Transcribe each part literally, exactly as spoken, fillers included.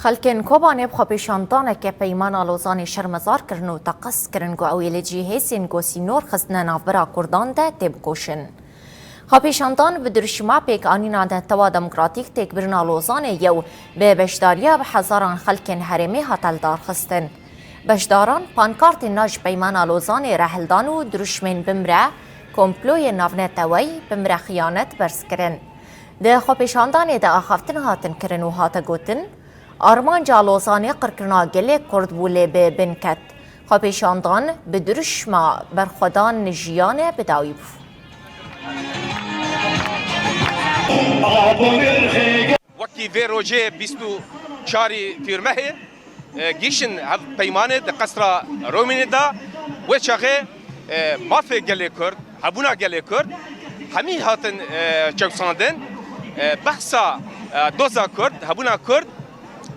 Xelkên Kobanê bi xwepêşandaneke Peymana Lozanê şermezar kirin û teqez kirin ku ew ê li cihêzên ku sînor xistine navbera Kurdan de têbikoşin. Xwepêşandan bi dirûşma pêkanîna Netewa Demokratîk Têkbirina Lozanê ye û bi beşdariya bi hezaran xelkên herêmê hate lidarxistin. Beşdaran pankartên na ji Peymana Lozanê re hildan û dirûşmên bimre, komployên navneteweyî, bimre xiyanet berz kirin. Di xwepêşandanê de axaftin hatin kirin û hate gotin, armanca Lozanê qirkirina gelê Kurd bû lê bi bin ket. Xwepêşandan bi dirûşma berxwedan jiyanê bi dawî bû. Wekî vê rojê bîst û çarî Tîrmehê, e, gihîştin hev peymanê di qesra Romînê de, wê çaxê, e, mafê gelê Kurd, hebûna gelê Kurd, hemî hatin, e, çewsandin, e, behsa, e, doza Kurd, hebûna Kurd,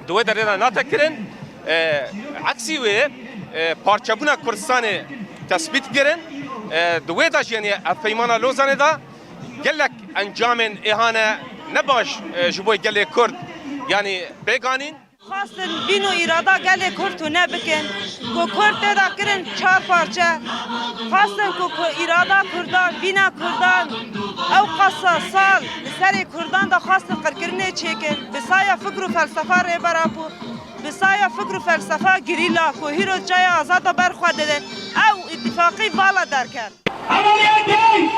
di wê derê de nate kirin, e, eksî wê, e, parçebûna Kurdistanê tesbît kirin, e, di wê de jî, yanî ev peymana Lozanê de gelek encamên êhane ne baş, e, ji bo gelê Kurd, yanî pêk anîn. Xwestin bîn û îrada gelê Kurd tune bikin, ku Kurd tê de kirin çar parçe. Xwestin ku, ku îrada Kurdan, bîna Kurdan, ew qasa sal li serê Kurdan de xwestin qirkirinê çêkin, bi saya fikr û felsefa Rêber Apo, bi saya fikr û felsefa gerîla ku hîro caya azad de ber xwe didin, ew îtîfaqî vala derket. Emeliyatê